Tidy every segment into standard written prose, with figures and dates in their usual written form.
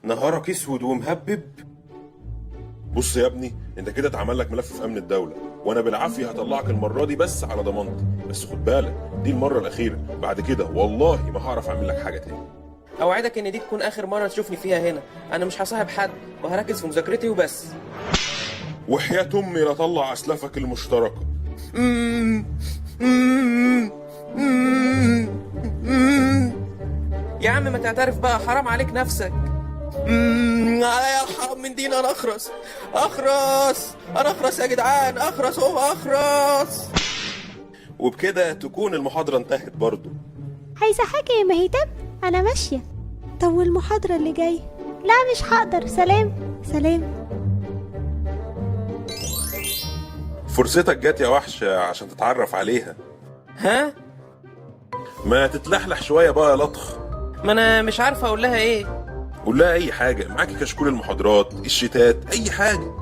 نهارك اسود ومهبب. بص يا ابني، انت كده اتعمل لك ملف في امن الدولة، وانا بالعافية هطلعك المرة دي بس على ضمانتي. بس خد بالك، دي المرة الاخيرة، بعد كده والله ما هعرف اعمل لك حاجة تاني. اوعدك ان دي تكون اخر مرة تشوفني فيها هنا. انا مش هصاحب حد وهركز في مذاكرتي وبس. وحياة امي لا طلع اسلافك المشتركة. يا عم ما تعترف بقى، حرام عليك نفسك. عليا الحرام من دين، انا اخرس اخرس، انا اخرس يا جدعان، اخرس هو اخرس. وبكده تكون المحاضرة انتهت برضو. عايزة حاجة يا مهيتاب؟ أنا ماشية. طب والمحاضرة اللي جاية؟ لا مش هقدر، سلام سلام. فرصتك جت يا وحش عشان تتعرف عليها. ها؟ ما تتلحلح شوية بقى يا لطخ. ما انا مش عارفة اقول لها ايه. قول لها اي حاجة، معاكي كشكول المحاضرات، الشتات، اي حاجة.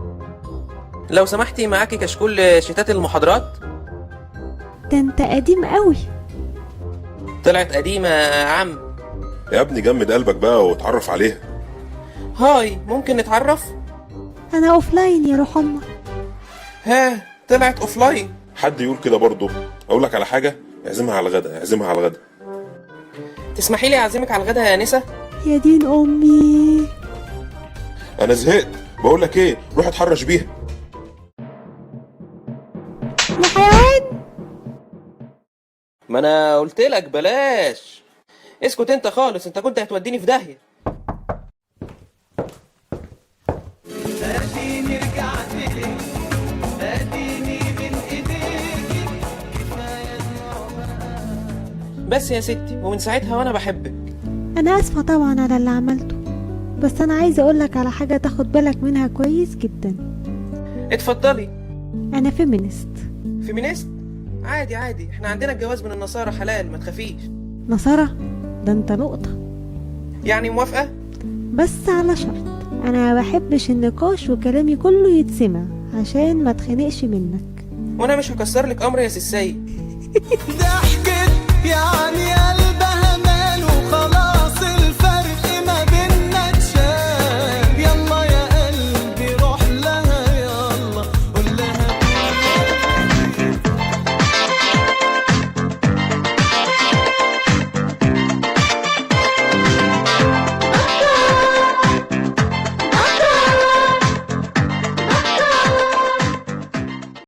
لو سمحتي معاكي كشكول شتات المحاضرات؟ ده انت قديم قوي. طلعت قديمة يا عم. يا ابني جمد قلبك بقى واتعرف عليها. hi، ممكن نتعرف؟ أنا offline يا روح أمك. ها، طلعت offline. حد يقول كده برضه؟ اقول لك على حاجة، اعزمها على الغدا، اعزمها على الغدا. تسمحي لي اعزمك على الغدا يا انسة؟ يا دين أمي. انا زهقت، بقول لك ايه، روح اتحرش بيها. يا حيوان. ما انا قلت لك بلاش. اسكت انت خالص، انت كنت هتوديني في داهية. بس يا ستي، ومن ساعتها وانا بحبك. أنا آسفة طبعا على اللي عملته، بس أنا عايزة أقولك على حاجة تاخد بالك منها كويس جدا. اتفضلي. أنا feminist. feminist؟ عادي عادي، احنا عندنا الجواز من النصارى حلال، ما تخافيش. نصارى؟ ده انت لقطة. يعني موافقة؟ بس على شرط، أنا ما بحبش النقاش وكلامي كله يتسمع عشان ما اتخنقش منك. وانا مش هكسر لك امر يا سي السيد. ضحكت يعني.